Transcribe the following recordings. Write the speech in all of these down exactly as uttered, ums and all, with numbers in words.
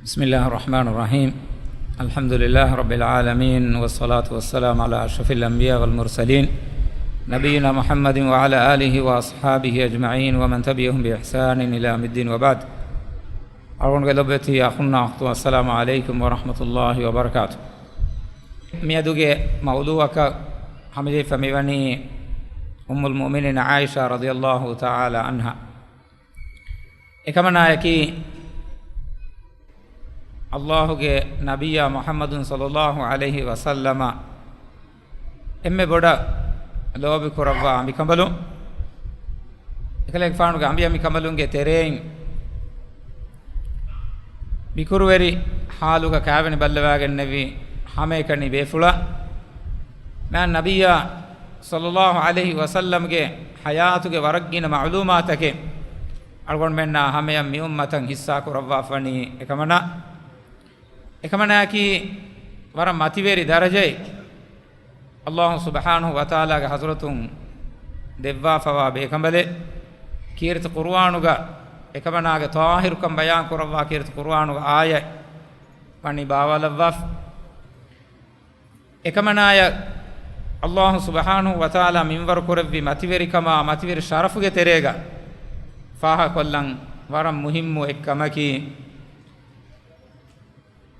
بسم الله الرحمن الرحيم. الحمد لله رب العالمين، والصلاة والسلام على أشرف الأنبياء والمرسلين، نبينا محمد وعلى آله وأصحابه أجمعين، ومن تبعهم بإحسان إلى يوم الدين، وبعد. އަޅުގަނޑުގެ ލޮބުވެތި އަޚުންނާ އުޚްތުން، السلام عليكم ورحمة الله وبركاته. މިއަދުގެ މައުޟޫޢަކަށް ހަމަޖެހިފަ މިވަނީ އުއްމުލް މުއުމިނީން ޢާއިޝާ ރަޟިޔަﷲ ތަޢާލާ ޢަންހާ. އެކަމަނާޔަކީ، ﷲ ގެ ނަބިއްޔާ މުޙައްމަދު ޞައްލަﷲ ޢަލައިހި ވަސައްލަމަށް އެންމެ ބޮޑަށް ލޯބި ކުރައްވާ އަނބިކަނބަލުން، އެކަލޭގެފާނުގެ އަނބި އަނބިކަނބަލުންގެ ތެރެއިން މި ކުރުވެރި ޙާލުގަ ކާވެނި ބައްލަވާގެންނެވި ހަމައެކަނި ބޭފުޅާ، މާތް ނަބިއްޔާ ޞައްލަﷲ ޢަލައިހި ވަސައްލަމްގެ ޙަޔާތުގެ ވަރަށް ގިނަ މަޢުލޫމާތަކެއް އަޅުގަނޑުމެންނާ ހަމަޔަށް މި އުއްމަތަށް ޙިއްޞާ ކުރައްވާފަނީ އެކަމަނާ. އެކަމަނާއަކީ ވަރަށް މަތިވެރި ދަރަޖައެއް ﷲ ސުބްޙާނަހޫ ވަތަޢާލާގެ ޙަޟްރަތުން ދެއްވާފަވާ ބޭކަނބަލެއް. ކީރިތި ޤުރުއާނުގަ އެކަމަނާގެ ޠާހިރުކަން ބަޔާން ކުރައްވާ ކީރިތި ޤުރުއާނުގެ އާޔަތް ވަނީ ބާވާލައްވާފަ. އެކަމަނާޔަށް ﷲ ސުބްޙާނަހޫ ވަތަޢާލާ މިންވަރު ކުރެއްވި މަތިވެރިކަމާ މަތިވެރި ޝަރަފުގެ ތެރޭގަ ފާހަގަކޮށްލަން ވަރަށް މުހިއްމު އެއްކަމަކީ،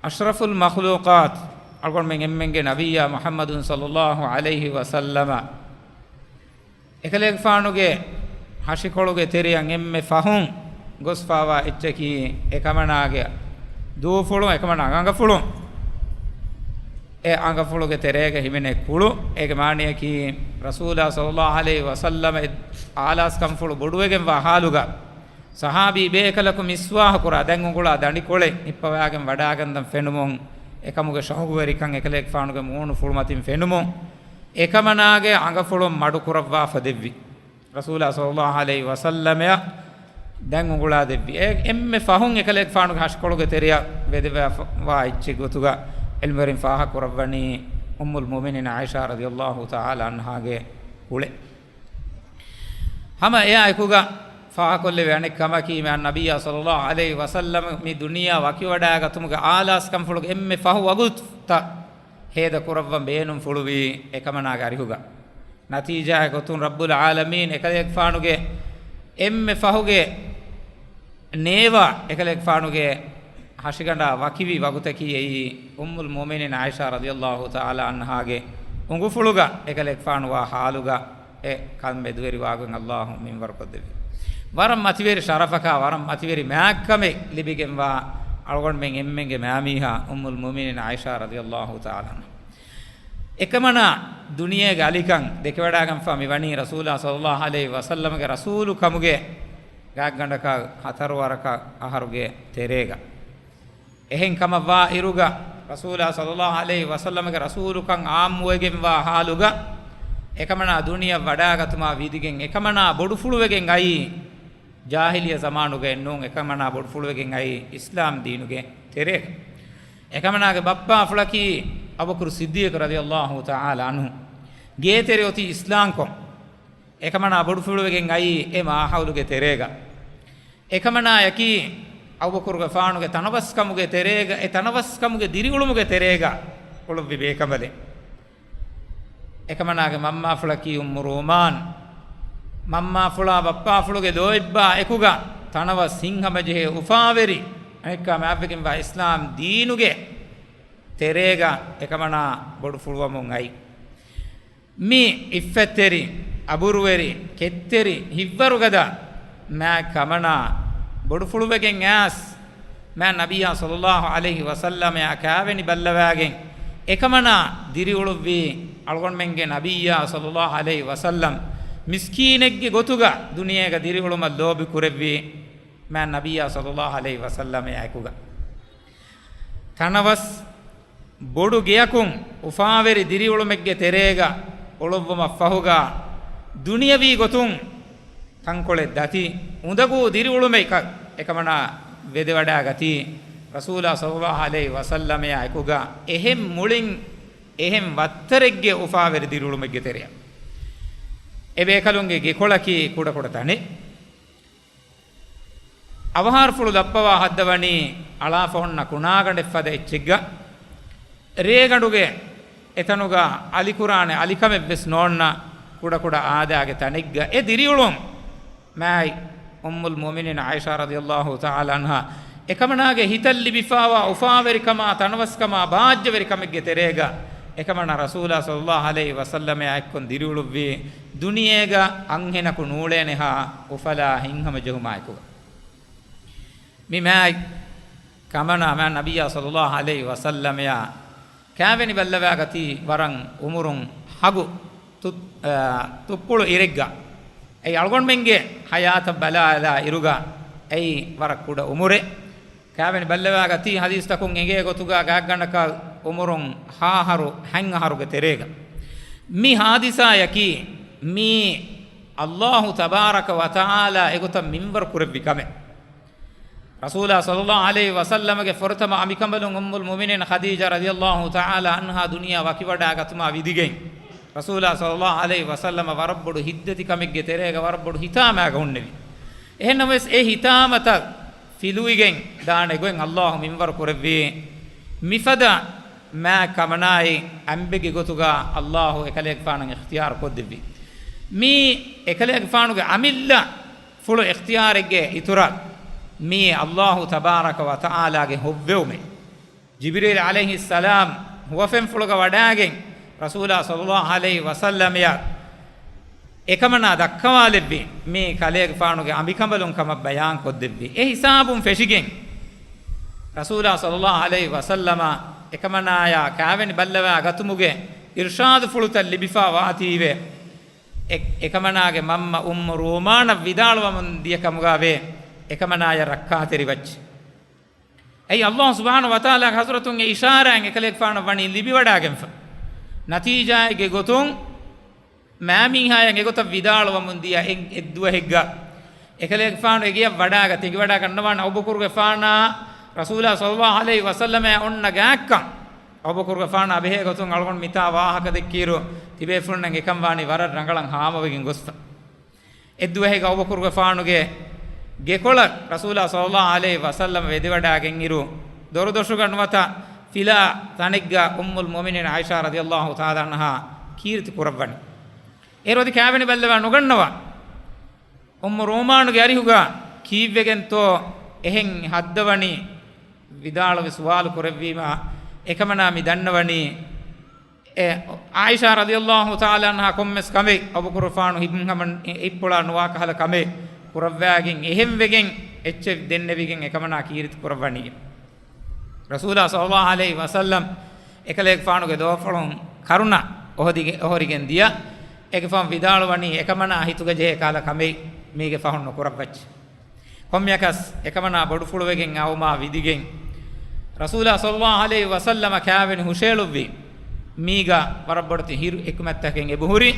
އަޝްރަފުލް މަޚްލޫޤާތު، އަޅުގަނޑުމެން އެންމެންގެ ނަބިއްޔާ މުޙައްމަދު ޞައްލަﷲ ޢަލައިހި ވަސައްލަމަ، އެކަލޭގެފާނުގެ ހަށިކޮޅުގެ ތެރެއަށް އެންމެ ފަހުން ގޮސްފާވާ އެއްޗަކީ އެކަމަނާގެ ދޫފުޅުން، އެކަމަނާގެ އަނގަފުޅުން. އެ އަނގަފުޅުގެ ތެރޭގަ ހިމެނޭ ކުޅު. އޭގެ މާނަޔަކީ، ރަސޫލާ ޞައްލަﷲ ޢަލައިހި ވަސައްލަމަ އާލާސްކަންފުޅު ބޮޑުވެގެންވާ ޙާލުގަ، ޞަޙާބީ ބޭކަލަކު މިސްވާހު ކުރާ، ދަތް އުނގުޅާ ދަނޑިކޮޅެއް ހިއްޕަވާގެން ވަޑާގަންދަން ފެނުމުން، އެކަމުގެ ޝައުގުވެރިކަން އެކަލޭގެފާނުގެ މޫނުފުޅުމަތިން ފެނުމުން، އެކަމަނާގެ އަނގަފުޅުން މަޑުކުރައްވާފަ ދެއްވި. ރަސޫލާ ޞައްލަﷲ ޢަލައިހި ވަސައްލަމައަށް ދަތް އުނގުޅާ ދެއްވި. އެ އެންމެ ފަހުން އެކަލޭގެފާނުގެ ހަށިކޮޅުގެ ތެރެއަށް ވެދެވާ އެއްޗެއް ގޮތުގަ ޢިލްމުވެރިން ފާހަގަކުރައްވަނީ އުއްމުލް މުއުމިނީން ޢާއިޝާ ރަޟިޔަﷲ ތަޢާލާ ޢަންހާގެ ކުޅެ. ހަމަ އެއާ އެކުގަ ފާހަގަކޮށްލެވޭ އަނެއް ކަމަކީ، މާތް ނަބިއްޔާ ޞައްލަﷲ ޢަލައިހި ވަސައްލަމަ މި ދުނިޔެއަށް ވަކިވަޑައިގަތުމުގެ އާލާސްކަންފުޅުގެ އެންމެ ފަހު ވަގުތުތައް ހޭދަކުރައްވަން ބޭނުންފުޅުވީ އެކަމަނާގެ އަރިހުގަ. ނަތީޖާއެއް ގޮތުން ރައްބުލް ޢާލަމީން އެކަލޭގެފާނުގެ އެންމެ ފަހުގެ ނޭވާ އެކަލޭގެފާނުގެ ހަށިގަނޑާ ވަކިވި ވަގުތަކީ އެއީ އުއްމުލް މުއުމިނީން ޢާއިޝާ ރަޟިޔަﷲ ތަޢާލާ ޢަންހާގެ އުނގުފުޅުގަ އެކަލޭގެފާނުވާ ޙާލުގަ އެ ކަން މެދުވެރިވާގޮތް ﷲ މިންވަރުކޮށްދެއްވި. ވަރަށް މަތިވެރި ޝަރަފަކާ، ވަރަށް މަތިވެރި މާތްކަމެއް ލިބިގެންވާ އަޅުގަނޑުމެން އެންމެންގެ މާމީހާ އުއްމުލް މުއުމިނީން ޢާއިޝާ ރަޟިޔަﷲ ތަޢާލާ ޢަންހާ. އެކަމަނާ ދުނިޔޭގެ އަލިކަން ދެކެވަޑާގެންފާ މިވަނީ ރަސޫލާ ޞައްލަﷲ ޢަލައިހި ވަސައްލަމަގެ ރަސޫލު ކަމުގެ ގާތްގަނޑަކަށް ހަތަރު ވަރަކަށް އަހަރުގެ ތެރޭގަ. އެހެން ކަމަށް ވާ އިރުގަ، ރަސޫލާ ޞައްލަﷲ ޢަލައިހި ވަސައްލަމަގެ ރަސޫލުކަން ޢާއްމުވެގެންވާ ޙާލުގަ، އެކަމަނާ ދުނިޔެއަށް ވަޑާގަތުމާ ވިދިގެން އެކަމަނާ ބޮޑުފުޅުވެގެން އައީ، ޖާހިލިއްޔަ ޒަމާނުގައެއް ނޫން، އެކަމަނާ ބޮޑުފުޅުވެގެން އައީ އިސްލާމް ދީނުގެ ތެރޭގަ. އެކަމަނާގެ ބައްޕާފުޅަކީ އަބޫބަކުރު ޞިއްދީޤު ރަޟިޔަﷲ ތަޢާލާ ޢަންހު. ގޭތެރެ އޮތީ އިސްލާމްކޮށް، އެކަމަނާ ބޮޑުފުޅުވެގެން އައީ އެ މާހައުލުގެ ތެރޭގަ. އެކަމަނާޔަކީ އަބޫބަކުރުގެފާނުގެ ތަނަވަސްކަމުގެ ތެރޭގަ، އެ ތަނަވަސްކަމުގެ ދިރިއުޅުމުގެ ތެރޭގަ އުޅުއްވި ބޭކަނބަލެއް. އެކަމަނާގެ މަންމާފުޅަކީ އުއްމު ރޫމާން. މަންމާފުޅާ ބައްޕާފުޅުގެ ލޯތްބާ އެކުގަ ތަނަވަސް ހިތްހަމަޖެހޭ އުފާވެރި، އަނެއްކާ މާތްވެގެންވާ އިސްލާމް ދީނުގެ ތެރޭގަ އެކަމަނާ ބޮޑުފުޅުވަމުން އައި. މި އިއްފަތްތެރި، އަބުރުވެރި، ކެތްތެރި، ހިތްވަރުގަދަ މާތް ކަމަނާ ބޮޑުފުޅުވެގެން އައިސް، މާތް ނަބިއްޔާ ޞައްލަﷲ ޢަލައިހި ވަސައްލަމައާ ކާވެނި ބައްލަވާގެން، އެކަމަނާ ދިރިއުޅުއްވީ އަޅުގަނޑުމެންގެ ނަބިއްޔާ ޞައްލަﷲ ޢަލައިހި ވަސައްލަމް މިސްކީނެއްގެ ގޮތުގަ ދުނިޔޭގަ ދިރިއުޅުމަށް ލޯބި ކުރެއްވީ މާތް ނަބިއްޔާ ޞައްލަﷲ ޢަލައިހި ވަސައްލަމައާ އެކުގަ. ތަނަވަސް ބޮޑު ގެޔަކުން އުފާވެރި ދިރިއުޅުމެއްގެ ތެރޭގަ އުޅުއްވުމަށްފަހުގަ، ދުނިޔަވީ ގޮތުން ތަންކޮޅެއް ދަތި އުނދަގޫ ދިރިއުޅުމެއް އެކަމަނާ ވެދެވަޑައިގަތީ، ރަސޫލާ ޞައްލަﷲ ޢަލައިހި ވަސައްލަމައާ އެކުގަ އެހެން މުޅިން އެހެން ވައްތަރެއްގެ އުފާވެރި ދިރިއުޅުމެއްގެ ތެރެއަށް. އެބޭކަލުންގެ ގެކޮޅަކީ ކުޑަކުޑަ ތަނެއް. އަވަހާރަފުޅު ލައްޕަވާ ހައްދަވަނީ އަޅާފަ ހުންނަ ކުނާގަނޑެއްފަދަ އެއްޗެއްގަ. ރޭގަނޑުގެ އެތަނުގަ އަލިކުރާނެ އަލިކަމެއްވެސް ނޯންނަ ކުޑަކުޑަ އާދައިގެ ތަނެއްގަ އެ ދިރިއުޅުން މާތް އުއްމުލް މުއުމިނީން ޢާއިޝާ ރަޟިޔަﷲ ތަޢާލާ ޢަންހާ އެކަމަނާގެ ހިތަށް ލިބިފާވާ އުފާވެރިކަމާ، ތަނަވަސްކަމާ، ބާއްޖަވެރިކަމެއްގެ ތެރޭގަ އެކަމަނާ ރަސޫލާ ޞައްލަﷲ ޢަލައިހި ވަސައްލަމާ އެއްކޮށް ދިރިއުޅުއްވީ ދުނިޔޭގަ އަންހެނަކު ނޫޅޭނެހާ އުފަލާ ހިތްހަމަޖެހުމާއެކު. މި މާތް ކަމަނާ މާތް ނަބިއްޔާ ޞައްލަﷲ ޢަލައިހި ވަސައްލަމަޔާ ކާވެނި ބައްލަވާގަތީ ވަރަށް އުމުރުން ހަގު ތު-، އާ، ތުއްޕުޅު އިރެއްގަ. އެއީ އަޅުގަނޑުމެންގެ ޙަޔާތަށް ބަލާލާ އިރުގަ އެއީ ވަރަށް ކުޑަ އުމުރެއް. ކާވެނި ބައްލަވާގަތީ ޙަދީޘްތަކުން އެނގޭ ގޮތުގަ ގާތްގަނޑަކަށް އުމުރުން ހަ އަހަރު، ހަތް އަހަރުގެ ތެރޭގަ. މި ޙާދިސާޔަކީ މީ ﷲ ތަބާރަކަ ވަތަޢާލާ އެގޮތަށް މިންވަރު ކުރެއްވި ކަމެއް. ރަސޫލާ ޞައްލަﷲ ޢަލައިހި ވަސައްލަމަގެ ފުރަތަމަ އަނބިކަނބަލުން އުއްމުލް މުއުމިނީން ޚަދީޖާ ރަޟިޔަﷲ ތަޢާލާ ޢަންހާ ދުނިޔެއަށް ވަކިވަޑައިގަތުމާ ވިދިގެން، ރަސޫލާ ޞައްލަﷲ ޢަލައިހި ވަސައްލަމަ ވަރަށްބޮޑު ހިތްދަތިކަމެއްގެ ތެރޭގަ ވަރަށްބޮޑު ހިތާމައިގަ ހުންނެވި. އެހެންނަމަވެސް، އެ ހިތާމަތައް ފިލުވިގެން ދާނެ ގޮތް ﷲ މިންވަރު ކުރެއްވީ، މިފަދަ މާތް ކަމަނާއި އަނބެއްގެ ގޮތުގަ ﷲ އެކަލޭގެފާނަށް އިޚްތިޔާރު ކޮށްދެއްވި. މީ އެކަލޭގެފާނުގެ އަމިއްލަ ފުޅު އިޚްތިޔާރެއްގެ އިތުރަށް މީ ﷲ ތަބާރަކަ ވަތަޢާލާގެ ހޮއްވެވުމެއް. ޖިބްރީލް ޢަލައިހިއްސަލާމް ހުވަފެންފުޅުގަ ވަޑާގެން ރަސޫލާ ޞައްލަﷲ ޢަލައިހި ވަސައްލަމަޔަށް އެކަމަނާ ދައްކަވާލެއްވި މީ ކަލޭގެފާނުގެ އަނބިކަނބަލުން ކަމަށް ބަޔާން ކޮށްދެއްވި. އެ ހިސާބުން ފެށިގެން ރަސޫލާ ޞައްލަﷲ ޢަލައިހި ވަސައްލަމަ އެކަމަނާޔާ ކާވެނި ބައްލަވާ ގަތުމުގެ އިރްޝާދުފުޅުތައް ލިބިފާ ވާތީވެ، އެ-، އެކަމަނާގެ މަންމަ އުއްމު ރޫމާނަށް ވިދާޅުވަމުން ދިޔަ ކަމުގަ ވޭ، އެކަމަނާޔަށް ރައްކާތެރި ވައްޗެއް. އެއީ ﷲ ސުބްޙާނަހޫ ވަތަޢާލާގެ ޙަޟްރަތުން އެ އިޝާރާތް އެކަލޭގެފާނަށް ވަނީ ލިބިވަޑާގެންފަ. ނަތީޖާއެއްގެ ގޮތުން މާމީހާޔަށް އެގޮތަށް ވިދާޅުވަމުން ދިޔަ އެއް-، އެއްދުވަހެއްގަ އެކަލޭގެފާނު އެގެޔަށް ވަޑާގަތީ، އެނގިވަޑާގަންނަވާނެ އަބޫބަކުރުގެފާނާ ރަސޫލާ ޞައްލަﷲ ޢަލައިހި ވަސައްލަމާ އޮންނަ ގާތްކަން. އަބޫބަކުރުގެފާނާ ބެހޭ ގޮތުން އަޅުގަނޑު މިތާ ވާހަކަ ދެއްކިއިރު، ތިބޭފުޅުންނަށް އެކަން ވާނީ ވަރަށް ރަނގަޅަށް ހާމަވެގެން ގޮސްފަ. އެއްދުވަހެއްގަ އަބޫބަކުރުގެފާނުގެ ގެކޮޅަށް ރަސޫލާ ޞައްލަﷲ ޢަލައިހި ވަސައްލަމަ ވެދެވަޑާގެން އިރު، ދޮރުދޮށުގަ ނުވަތަ ފިލާ ތަނެއްގަ އުއްމުލް މުއުމިނީން ޢާއިޝާ ރަޟިޔަﷲ ތަޢާލާ ޢަންހާ ކީރިތި ކުރައްވަނީ. އޭރު އަދި ކާވެނި ބައްލަވާ ނުގަންނަވާ. އުއްމު ރޫމާނުގެ އަރިހުގަ ކީއްވެގެންތޯ އެހެން ހައްދަވަނީ؟ ވިދާޅުވި ސުވާލު ކުރެއްވީމަ، އެކަމަނާ މި ދަންނަވަނީ އެ ޢާއިޝާ ރަޟިޔަﷲ ތަޢާލާ ޢަންހާ ކޮންމެސް ކަމެއް އަބޫބަކުރުގެފާނު ހިތްހަމަ އިއްޕުޅާ ނުވާ ކަހަލަ ކަމެއް ކުރައްވާގެން އެހެން ވެގެން އެއްޗެއް ދެންނެވިގެން އެކަމަނާ ކީރިތި ކުރައްވަނީ. ރަސޫލާ ޞައްލަﷲ ޢަލައިހި ވަސައްލަމް އެކަލޭގެފާނުގެ ލޯފުޅުން ކަރުނަ އޮހޮދިގެ-، އޮހޮރިގެން ދިޔަ، އޭގެފާނު ވިދާޅުވަނީ އެކަމަނާ ހިތުގަ ޖެހޭ ކަހަލަ ކަމެއް މީގެ ފަހުން ނުކުރައްވައްޗޭ. ކޮންމެއަކަސް އެކަމަނާ ބޮޑުފުޅުވެގެން އައުމާ ވިދިގެން، ރަސޫލާ ޞައްލަﷲ ޢަލައިހި ވަސައްލަމަ ކާވެނި ހުށައެޅުއްވި މީގަ ވަރަށް ބޮޑެތި ހިރު ޙިކުމަތްތަކެއް އެބަހުރި.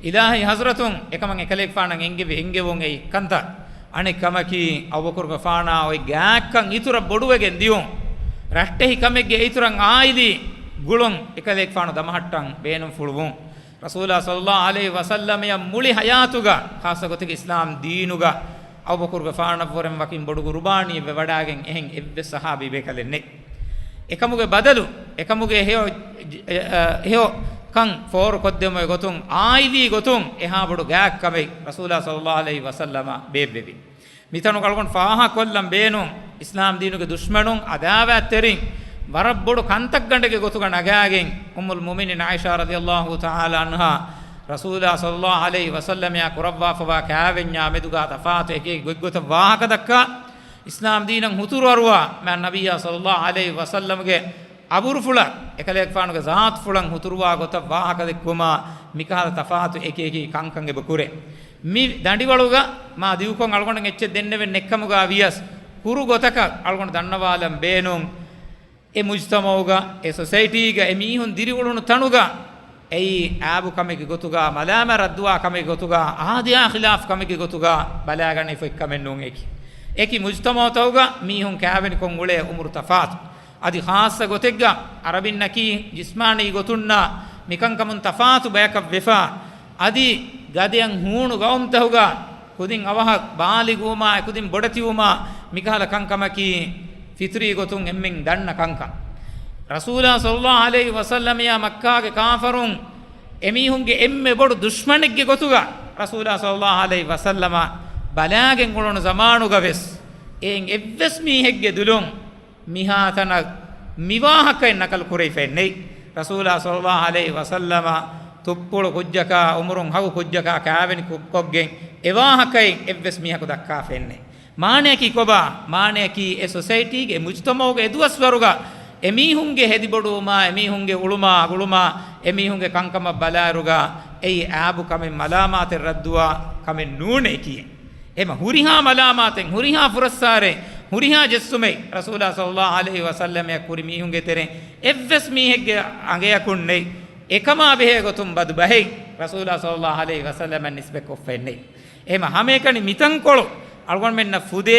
އިލާހީ ޙަޟްރަތުން އެކަމަށް އެކަލޭގެފާނަށް އެންގެވި އެންގެވުން އެއީ ކަންތައް. އަނެއް ކަމަކީ، އަބޫބަކުރުގެފާނާ އޮތް ގާތްކަން އިތުރަށް ބޮޑުވެގެން ދިޔުން، ރައްޓެހި ކަމެއްގެ އިތުރަށް ޢާއިލީ ގުޅުން އެކަލޭގެފާނު ދަމަހައްޓަން ބޭނުންފުޅުވުން. ރަސޫލާ ޞައްލަﷲ ޢަލައިހި ވަސައްލަމަޔަށް މުޅި ޙަޔާތުގަ، ޚާއްޞަ ގޮތެއް އިސްލާމް ދީނުގަ އަބޫބަކުރުގެފާނަށްވުރެން ވަކިން ބޮޑު ޤުރުބާނީއެއް ވެވަޑާގެން އެހެން އެއްވެސް ޞަޙާބީ ބޭކަލެއް ނެތް. އެކަމުގެ ބަދަލު، އެކަމުގެ ހެޔޮ، އެ، އެ، ހެޔޮ ކަން ފޯރު ކޮށްދެމުގެ ގޮތުން ޢާއިލީ ގޮތުން އެހާ ބޮޑު ގާތް ކަމެއް ރަސޫލާ ޞައްލަﷲ ޢަލައިހި ވަސައްލަމަ ބޭއްވެވި. މިތަނުގަ އަޅުގަނޑު ފާހަގަކޮށްލަން ބޭނުން، އިސްލާމް ދީނުގެ ދުޝްމަނުން، ޢަދާވާތްތެރިން ވަރަށް ބޮޑު ކަންތައްގަނޑެއްގެ ގޮތުގަ ނަގާގެން، އުއްމުލް މުއުމިނީން ޢާއިޝާ ރަޟިޔަﷲ ތަޢާލާ ޢަންހާ ރަސޫލާ ޞައްލަﷲ ޢަލައިހި ވަސައްލަމަޔާ ކުރައްވާފަވާ ކާވެންޏާ މެދުގަ ތަފާތު އެކި ގޮތްގޮތަށް ވާހަކަ ދައްކާ، އިސްލާމް ދީނަށް ހުތުރު އަރުވާ މާތް ނަބިއްޔާ ޞައްލަﷲ ޢަލައިހި ވަސައްލަމްގެ އަބުރުފުޅަށް، އެކަލޭގެފާނުގެ ޒާތުފުޅަށް ހުތުރުވާ ގޮތަށް ވާހަކަ ދެއްކުމާ، މިކަހަލަ ތަފާތު އެކި އެކި ކަންކަން އެބަ ކުރޭ. މި ދަނޑިވަޅުގަ މާ ދިގުކޮށް އަޅުގަނޑު އެއްޗެއް ދެންނެވެން ނެއްކަމުގަ ވިޔަސް، ކުރު ގޮތަކަށް އަޅުގަނޑު ދަންނަވާލަން ބޭނުން. އެ މުޖްތަމަޢުގަ، އެ ސޮސައިޓީގަ، އެ މީހުން ދިރިއުޅުނު ތަނުގަ، އެއީ އާބު ކަމެއްގެ ގޮތުގަ، މަލާމާތް ރައްދުވާ ކަމެއްގެ ގޮތުގަ، އާދަޔާ ޚިލާފް ކަމެއްގެ ގޮތުގަ ބަލާގަނެފަ އެއްކަމެއް ނޫން. އެކި، އެކި މުޖްތަމަޢުތަކުގަ މީހުން ކާވެނިކޮށް އުޅޭ އުމުރު ތަފާތު. އަދި ޚާއްޞަ ގޮތެއްގަ ޢަރަބިންނަކީ ޖިސްމާނީ ގޮތުންނާ މިކަންކަމުން ތަފާތު ބަޔަކަށް ވެފަ. އަދި ގަދަޔަށް ހޫނު ގައުމުތަކުގަ ކުދިން އަވަހަށް ބާލިޣުވުމާ، އެކުދިން ބޮޑެތިވުމާ، މިކަހަލަ ކަންކަމަކީ ފިޠުރީ ގޮތުން އެންމެން ދަންނަ ކަންކަން. ރަސޫލާ ޞައްލައްލާހު ޢަލައިހި ވަސައްލަމައާ މައްކާގެ ކާފަރުން އެމީހުންގެ އެންމެ ބޮޑު ދުޝްމަނެއްގެ ގޮތުގަ ރަސޫލާ ޞައްލައްލާހު ޢަލައިހި ވަސައްލަމަ ބަލާގެން އުޅުނު ޒަމާނުގަ ވެސް، އެއިން އެއްވެސް މީހެއްގެ ދުލުން މިހާތަނަށް މިވާހަކައެއް ނަކަލު ކުރެވިފައެއް ނެތް. ރަސޫލާ ޞައްލައްލާހު ޢަލައިހި ވަސައްލަމަ ތުއްޕުޅު ކުއްޖަކާ، އުމުރުން ހަގު ކުއްޖަކާ ކާވެނި ކު-، ކޮށްގެން އެވާހަކައެއް އެއްވެސް މީހަކު ދައްކާފައެއް ނެތް. މާނަޔަކީ ކޮބާ؟ މާނަޔަކީ އެ ސޮސައިޓީގެ، އެ މުޖުތަމަޢުގެ އެ ދުވަސްވަރުގަ އެމީހުންގެ ހެދިބޮޑުވުމާ، އެމީހުންގެ އުޅުމާ ގުޅުމާ، އެމީހުންގެ ކަންކަމަށް ބަލާއިރުގަ އެއީ އާބު ކަމެއް، މަލާމާތެއް ރައްދުވާ ކަމެއް ނޫނޭ ކިޔެން. އެހެމަ ހުރިހާ މަލާމާތެއް، ހުރިހާ ފުރައްސާރެއް، ހުރިހާ ޖެއްސުމެއް ރަސޫލާ ޞައްލައްލާހު ޢަލައިހި ވަސައްލަމައަށް ކުރި މީހުންގެ ތެރެއިން އެއްވެސް މީހެއްގެ އަނގަޔަކުން ނެތް. އެކަމާ ބެހޭ ގޮތުން ބަދު ބަހެއް ރަސޫލާ ޞައްލައްލާހު ޢަލައިހި ވަސައްލަމައަށް ނިސްބަތްކޮށްފައެއް ނެތް. އެހެމަ ހަމައެކަނި މިތަންކޮޅު އަޅުގަނޑުމެންނަށް ފުދޭ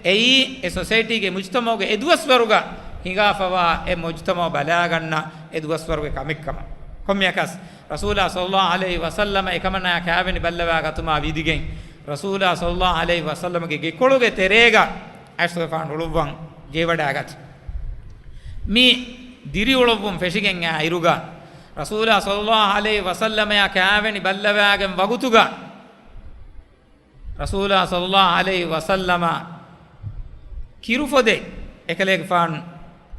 އެއީ އެ ސޮސައިޓީގެ މުޖުތަމަޢުގެ އެ ދުވަސްވަރުގަ ހިނގާފަވާ އެ މުޖުތަމަޢު ބަލާގަންނަ އެ ދުވަސްވަރުގެ ކަމެއްކަމަށް. ކޮންމެއަކަސް ރަސޫލާ ޞައްލައްލާހު ޢަލައިހި ވަސައްލަމަ އެކަމަނާ ކާވެނި ބައްލަވާ ގަތުމާ ވިދިގެން، ރަސޫލާ ޞައްލައްލާހު ޢަލައިހި ވަސައްލަމަގެ ގެކޮޅުގެ ތެރޭގަ އައިސްތުގެފާނު އުޅުއްވަން ޖެހިވަޑައިގަތީ. މި ދިރިއުޅުއްވުން ފެށިގެން އާ އިރުގަ، ރަސޫލާ ޞައްލައްލާހު ޢަލައިހި ވަސައްލަމައާ ކާވެނި ބައްލަވާގެން ވަގުތުގަ، ރަސޫލާ ޞައްލައްލާހު ޢަލައިހި ވަސައްލަމަ ކިރުފޮދެއް އެކަލޭގެފާނު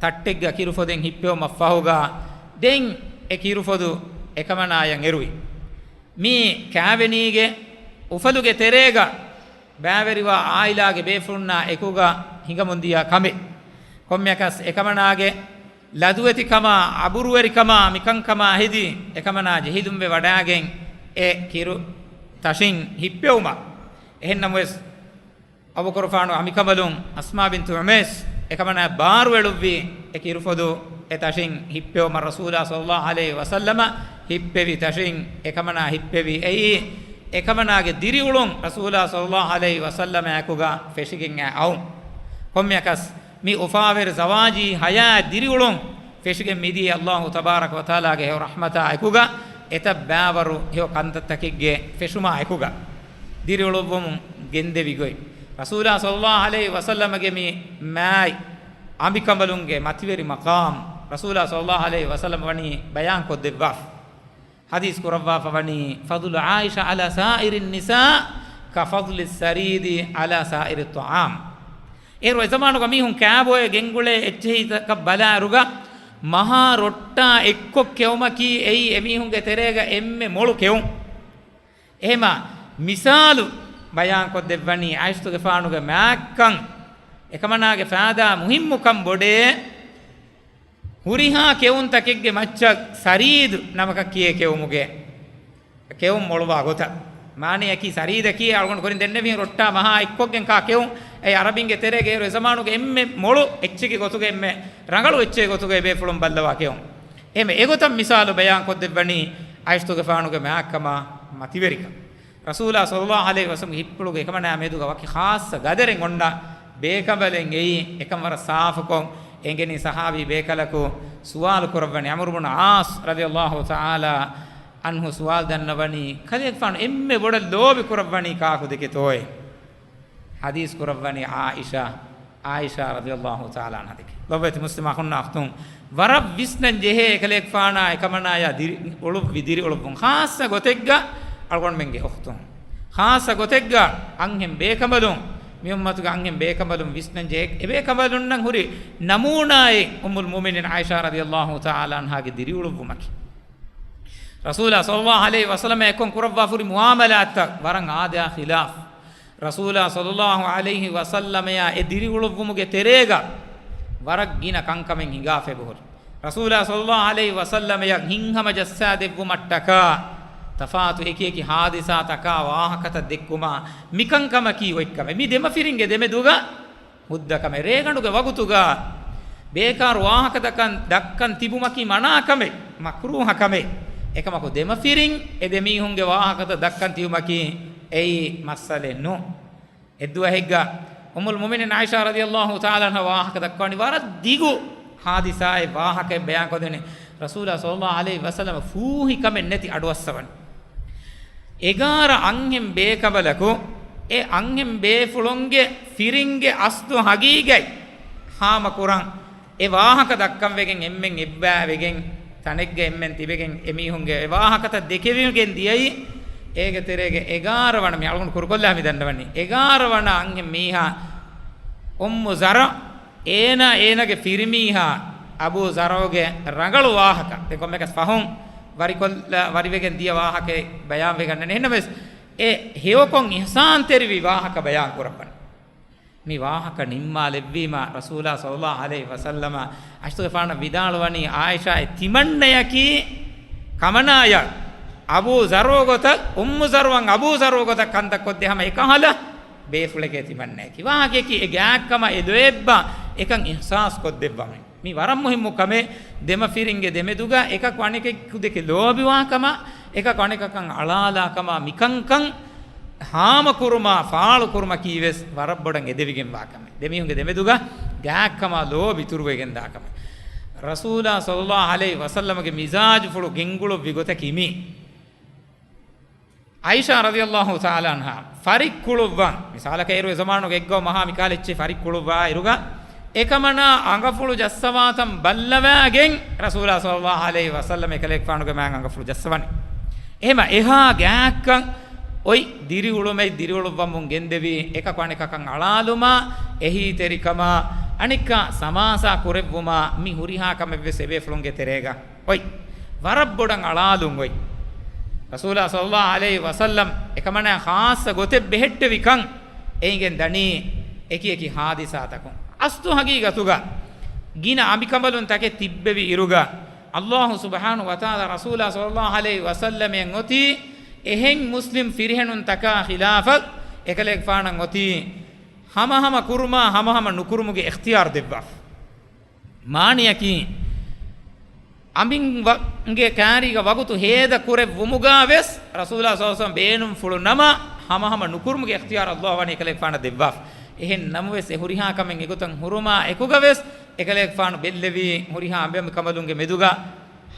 ތައްޓެއްގަ ކިރުފޮދެއް ހިއްޕެވުމަށް ފަހުގަ، ދެން އެ ކިރުފޮދު އެކަމަނާޔަށް އެރުވި. މީ ކާވެނީގެ އުފަލުގެ ތެރޭގަ ބައިވެރިވާ އާއިލާގެ ބޭފުޅުންނާ އެކުގަ ހިނގަމުންދިޔަ ކަމެއް. ކޮންމެއަކަސް އެކަމަނާގެ ލަދުވެތިކަމާ، އަބުރުވެރިކަމާ، މިކަންކަމާ ހެދި، އެކަމަނާ ޖެހިލުންވެ ވަޑާގެން އެ ކިރު ތަށިން ހިއްޕެވުމަށް. އެހެންނަމަވެސް، އަބޫބަކުރުފާނު އަނބިކަނބަލުން އަސްމާ ބިންތު އުމައިސް އެކަމަނާ ބާރުއެޅުއްވި އެ ކިރުފޮދު އެ ތަށިން ހިއްޕެވުމަށް ރަސޫލާ ޞައްލައްލާހު ޢަލައިހި ވަސައްލަމަ ހިއްޕެވި ތަށިން އެކަމަނާ ހިއްޕެވި. އެއީ އެކަމަނާގެ ދިރިއުޅުން ރަސޫލާ ޞައްލައްލާހު ޢަލައިހި ވަސައްލަމާ އެކުގަ ފެށިގެން އައުން. ކޮންމެއަކަސް، މި އުފާވެރި ޒަވާޖީ ޙަޔާތް ދިރިއުޅުން ފެށިގެން މިދިޔަ ﷲ ތަބާރަކަ ވަތަޢާލާގެ ހެޔޮ ރަޙްމަތާ އެކުގަ، އެތައް ބައިވަރު ހެޔޮ ކަންތައްތަކެއްގެ ފެށުމާ އެކުގަ، ދިރިއުޅުއްވުމުން ގެންދެވި ގޮތް، ރަސޫލާ ޞައްލައްލާހު ޢަލައިހި ވަސައްލަމަގެ މި މާތް އަނބިކަނބަލުންގެ މަތިވެރި މަޤާމް، ރަސޫލާ ޞައްލައްލާހު ޢަލައިހި ވަސައްލަމަ ވަނީ ބަޔާންކޮށްދެއްވާފަ. ޙަދީޘް ކުރައްވާފަ ވަނީ، فضل عائشة على سائر النساء كفضل الثريد على سائر الطعام. އޭރު އެޒަމާނުގަ މީހުން ކާބޮއެ ގެންގުޅޭ އެއްޗެހިތަކަށް ބަލާއިރުގަ، މަހާ ރޮއްޓާ އެއްކޮށް ކެއުމަކީ އެއީ އެމީހުންގެ ތެރޭގަ އެންމެ މޮޅު ކެއުން. އެހެމަ މިސާލު ބަޔާންކޮށްދެއްވަނީ އައިސްތުގެފާނުގެ މާތްކަން، އެކަމަނާގެ ފައިދާ މުހިއްމުކަން ބޮޑޭ. ހުރިހާ ކެއުންތަކެއްގެ މައްޗަށް ސަރީދު ނަމަކަށް ކިޔޭ ކެއުމުގެ ކެއުން މޮޅުވާ ގޮތަށް. މާނަޔަކީ ސަރީދަކީ އަޅުގަނޑު ކުރިން ދެންނެވިހެން ރޮއްޓާ މަހާ އެއްކޮށްގެން ކާ ކެއުން. އެ އަރަބިންގެ ތެރޭގަ އޭރު އެޒަމާނުގެ އެންމެ މޮޅު އެއްޗެއްގެ ގޮތުގަ އެންމެ ރަނގަޅު އެއްޗެއްގެ ގޮތުގަ އެބޭފުޅުން ބައްލަވާ ކެއުން. އެހެމަ އެގޮތަށް މިސާލު ބަޔާންކޮށްދެއްވަނީ އައިސްތުގެފާނުގެ މާތްކަމާ މަތިވެރިކަން. ރަސޫލާ ޞައްލައްލާހު ޢަލައިހި ވަސައްލަމްގެ ހިތްޕުޅުގަ އެކަމަނާ މެދުގަ ވަކި ޚާއްޞަ ގަދަރެއް އޮންނަ ބޭކަނބަލެއް އެއީ. އެކަން ވަރަށް ސާފުކޮށް އެނގެނީ ޞަޙާބީ ބޭކަލަކު ސުވާލު ކުރައްވަނީ ޢަމްރު ބުނު ޢާޞް ރަޟިޔައްލާހު ތަޢާލާ ޢަންހު ސުވާލު ދަންނަވަނީ، ކަލޭގެފާނު އެންމެ ބޮޑަށް ލޯބި ކުރައްވަނީ ކާކު ދެކެތޯއޭ؟ ޙަދީޘް ކުރައްވަނީ ޢާއިޝާ، ޢާއިޝާ ރަޟިޔައްލާހު ތަޢާލާ ޢަންހާ ދެކެ. ލޮބުވެތި މުސްލިމް އަޚުންނާ އުޚްތުން، ވަރަށް ވިސްނަން ޖެހޭ އެކަލޭގެފާނާ އެކަމަނާޔާ ދިރި އުޅުއްވި ދިރިއުޅުއްވުން. ޚާއްޞަ ގޮތެއްގަ އަޅުގަނޑުމެންގެ އުޚްތުން، ޚާއްޞަ ގޮތެއްގަ އަންހެން ބޭކަނބަލުން، މި އުއްމަތުގެ އަންހެން ބޭކަނބަލުން ވިސްނަން ޖެހޭ އެބޭކަނބަލުންނަށް ހުރި ނަމޫނާއެއް އުއްމުލް މުއުމިނީން ޢާއިޝާ ރަޟިޔައްލާހު ތަޢާލާ ޢަންހާގެ ދިރިއުޅުއްވުމަކީ. ރަސޫލާ ޞައްލައްލާހު ޢަލައިހި ވަސައްލަމާ އެއްކޮށް ކުރައްވާފަ ހުރި މުޢާމަލާތްތައް ވަރަށް އާދަޔާ ޚިލާފް. ރަސޫލާ ޞައްލައްލާހު ޢަލައިހި ވަސައްލަމައާ އެ ދިރިއުޅުއްވުމުގެ ތެރޭގަ ވަރަށް ގިނަ ކަންކަމެއް ހިނގާފަ އެބަހުރި. ރަސޫލާ ޞައްލައްލާހު ޢަލައިހި ވަސައްލަމަޔަށް ހިތްހަމަޖައްސާދެއްވުމަށްޓަކާ، ތަފާތު އެކިއެކި ޙާދިސާތަކާ ވާހަކަތައް ދެއްކުމާ، މިކަންކަމަކީ އޮތްކަމެއް. މި ދެމަފިރިންގެ ދެމެދުގަ ހުއްދަކަމެއް. ރޭގަނޑުގެ ވަގުތުގަ ބޭކާރު ވާހަކަތަކަށް ދައްކަން ތިބުމަކީ މަނާކަމެއް، މަކްރޫހަ ކަމެއް. އެކަމަކު ދެމަފިރިން އެ ދެމީހުންގެ ވާހަކަތައް ދައްކަން ތިބުމަކީ އެއީ މައްސަލައެއް ނޫން. އެއްދުވަހެއްގަ އުއްމުލް މުއުމިނީން ޢާއިޝާ ރަޟިޔައްލާހު ތަޢާލާ ޢަންހާ ވާހަކަ ދައްކަވަނީ ވަރަށް ދިގު ޙާދިސާއެއް ވާހަކައެއް ބަޔާންކޮށްދެނީ. ރަސޫލާ ޞައްލައްލާހު ޢަލައިހި ވަސައްލަމަ ފޫހި ކަމެއް ނެތި އަޑުއައްސަވަނީ. އެގާރަ އަންހެން ބޭކަނބަލަކު އެ އަންހެން ބޭފުޅުންގެ ފިރިންގެ އަސްލު ހަގީގަތް ހާމަކުރަން، އެ ވާހަކަ ދައްކަން ވެގެން އެންމެން އެއްބައި ވެގެން، ތަނެއްގަ އެންމެން ތިބެގެން އެމީހުންގެ އެ ވާހަކަތައް ދެކެވިގެން ދިޔައީ. އޭގެ ތެރޭގަ އެގާރަ ވަނަ، މި އަޅުގަނޑު ކުރުކޮށްލާ މި ދަންނަވަނީ، އެގާރަ ވަނަ އަންހެން މީހާ އުއްމު ޒަރަ، އޭނާ އޭނާގެ ފިރިމީހާ އަބޫ ޒަރައުގެ ރަނގަޅު ވާހަކަ، ދެން ކޮންމެއަކަސް ފަހުން ވަރިކޮށްލާ، ވަރިވެގެން ދިޔަ ވާހަކައެއް ބަޔާންވެގަންނަނީ. އެހެންނަމަވެސް، އެ ހެޔޮކޮށް އިޙްސާންތެރިވި ވާހަކަ ބަޔާން ކުރައްވަން. މި ވާހަކަ ނިންމާލެއްވީމަ، ރަސޫލާ ޞައްލައްލާހު ޢަލައިހި ވަސައްލަމަ އައިޝަތުގެފާނަށް ވިދާޅުވަނީ، ޢާއިޝާ، އެ ތިމަންނަޔަކީ ކަމަނާޔަށް އަބޫ ޒަރު ގޮތަށް، އުއްމު ޒަރުއަށް އަބޫ ޒަރު ގޮތަށް ކަންތައް ކޮށްދޭ ހަމަ އެކަހަލަ ބޭފުޅެކޭ ތިމަންނަޔަކީ. ވާހަކަޔަކީ އެ ގާތްކަމަށް އެ ލޯތްބާ އެކަން އިޙްސާސް ކޮށްދެއްވަމެ. މި ވަރަށް މުހިއްމު ކަމެއް. ދެމަފިރިންގެ ދެމެދުގަ އެކަކު އަނެކަކު ދެކެ ލޯބިވާ ކަމަށް، އެކަކު އަނެކަކަށް އަޅާލާ ކަމަށް، މިކަންކަން ހާމަކުރުމާ، ފާޅުކުރުމަކީ ވެސް ވަރަށް ބޮޑަށް އެދެވިގެންވާ ކަމެއް. ދެމީހުންގެ ދެމެދުގަ ގާތްކަމާ ލޯބި ތުރުވެގެންދާ ކަމެއް. ރަސޫލާ ޞައްލައްލާހު ޢަލައިހި ވަސައްލަމަގެ މިޒާޖުފުޅު ގެންގުޅުއްވި ގޮތަކީ މީ. ޢާއިޝާ ރަޟިޔައްލާހު ތަޢާލާ ޢަންހާ ފަރިއްކުޅުއްވަން، މިސާލަކަށް އޭރު އެ ޒަމާނުގެ އެއްގައުމު މަހާ މިކާލެއްޗެއް ފަރިއްކުޅުއްވާ އިރުގަ، އެކަމަނާ އަނގަފުޅު ޖައްސަވާތަން ބައްލަވާގެން ރަސޫލާ ޞައްލައްލާހު ޢަލައިހި ވަސައްލަމަ އެކަލޭގެފާނުގެ މާތް އަނގަފުޅު ޖައްސަވަނީ. އެހެމަ އެހާ ގާތްކަން އޮތް ދިރިއުޅުމެއް ދިރިއުޅުއްވަމުން ގެންދެވީ، އެކަކު އަނެކަކަށް އަޅާލުމާ، އެހީތެރިކަމާ، އަނެއްކާ ސަމާސާ ކުރެއްވުމާ، މި ހުރިހާ ކަމެއްވެސް އެބޭފުޅުންގެ ތެރޭގަ އޮތް. ވަރަށް ބޮޑަށް އަޅާލުން އޮތް. ރަސޫލާ ޞައްލައްލާހު ޢަލައިހި ވަސައްލަމް އެކަމަނާ ޚާއްޞަ ގޮތެއް ބެހެއްޓެވިކަން އެނގެން ދަނީ އެކި އެކި ޙާދިސާތަކުން. އަސްލު ޙަޤީޤަތުގަ ގިނަ އަނބިކަނބަލުން ތަކެއް ތިއްބެވި އިރުގަ، ﷲ ސުބްޙާނަހޫ ވަތަޢާލާ ރަސޫލާ ޞައްލައްލާހު ޢަލައިހި ވަސައްލަމަށް އޮތީ އެހެން މުސްލިމް ފިރިހެނުންތަކާ ޚިލާފަށް އެކަލޭގެފާނަށް އޮތީ ހަމަހަމަ ކުރުމާ ހަމަހަމަ ނުކުރުމުގެ އިޚްތިޔާރު ދެއްވާފަ. މާނަޔަކީ، އަނބިން ވަ-، ގެ ކާރީގަ ވަގުތު ހޭދަ ކުރެއްވުމުގަ ވެސް، ރަސޫލާ ޞައްލައްލާހު ޢަލައިހި ވަސައްލަމަ ބޭނުންފުޅު ނަމަ، ހަމަހަމަ ނުކުރުމުގެ އިޚްތިޔާރު ﷲ ވަނީ އެކަލޭގެފާނަށް ދެއްވާފަ. އެހެން ނަމަވެސް، އެ ހުރިހާ ކަމެއް އެގޮތަށް ހުރުމާ އެކުގަ ވެސް، އެކަލޭގެފާނު ބެއްލެވީ ހުރިހާ އަނބި އަނބިކަނބަލުންގެ މެދުގަ